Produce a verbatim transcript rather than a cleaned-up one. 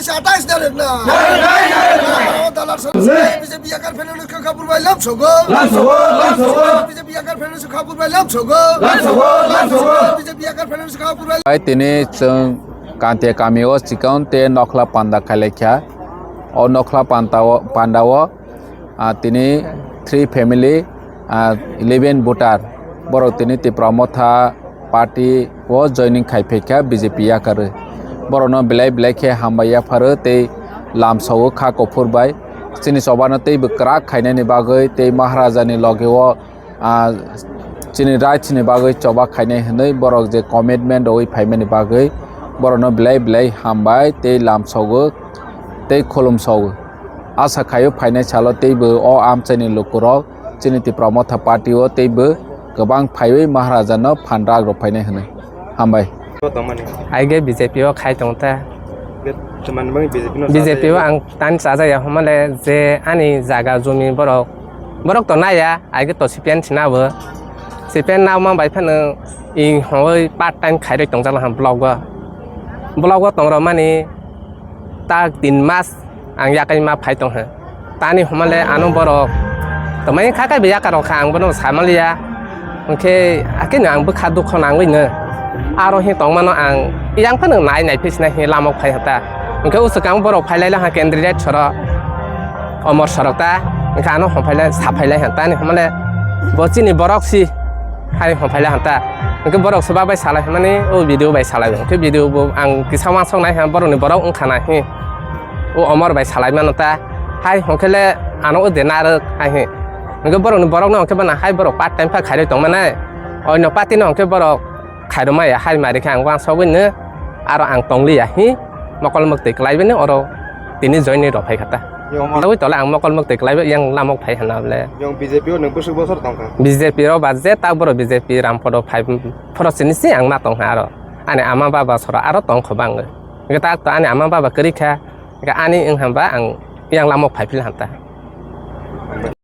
Atais direct na. Direct, direct, direct. Dalar sar. Direct. B J P yakar federal kha kapur bai lam sogo. Lam sogo, lam sogo. B J P yakar federal kha kapur bai lam sogo. Lam sogo, lam sogo. B J P yakar federal kha kapur bai. Bai tini chwng Kantia kamio chikon te nokhla panda khailaikha. O nokhla panda o, panda o, ah, tini three family, ah, eleven voter. Borok tini Tipra Motha party o joining khai phaikha B J P yakarwi. Borokno belai belai khe hambai yapharo tei lamsao kha kuphur bai. Chini chobano teibo kwrak khainani bagwi tei Maharaja ni loge o, ah, chini rights ni bagwi choba khainai hwnwi borok je commitment rwui phaimani bagwi borokno belai belai hambai tei lamsogo tei khulumsogo. Asa khaio phainai salo teibo o amchaini lukurok chini Tipra Motha party o teibo kwbang phaiwi Maharaja no phan rak rw phainai hwnwi. Hambai. Bo tongmani. Aige B J P o khai tong ta. Ge-, tongmani bagwi B J P no B J P o sajagwi ang tani chajaya hwnmale je ani jaga jumi borok, borok to naya, aige to C P M sina bo. C P M nauma bai phano ing hoi part time khairoi tongjak laha block o. Block o tongrok mani tak tin mas ang yakai ma phai tong ha. Tani hwnmale ano borok twmai kha kaibo yakarok kha, ang bono samaliya. Hwnkhe akhe no ang bwkha dukho nangwi no. Aro hi tongmano ang yang phano nai nai phisna hi lamok phai hata. Hwnkhe usukang borok phai lai laha candidate soro, omor sorok ta. Hwnkhe ano hom phai lai, sa phai lai ha. Tani hwnmale bo chini borok si hai hom phai lai ha ta. Hwnkhe borok swbak bai salai hwnmani o video bai salai. Hwnkhe video bo ang kisa wansok nai ha, borokni borok wngkha na hi. O omor bai salai mano ta. Hai hwnkhe le ano o de narwk hai hi. Hwnkhe borokni borokno hwnkhe bana hai borok part time pha khairwi tongmanai. Oino party no hwnkhe borok khairwmaya hai mari khe ang wansogwi no aro ang tongliya hi. Mokol mwktwi kwlaiwi no oro tini join ni rw phai kha ta. Yo, ma- Tawwi tole ang mokol mwktwi kwlaiwi yang lamok phai hwnna ble. Yo, B J P o nwng bwswk bosor tongkha? B J P ro ba je tak borok B J P Ramphodo phai phoro sini si ang ma tongkha aro. Ani ama baba sora aro tongkho bangwi. Hwnkhe tak to ani ama baba kwrwi kha. Hwnkhe ani wng hamba ang yang lamok phai phil hanta.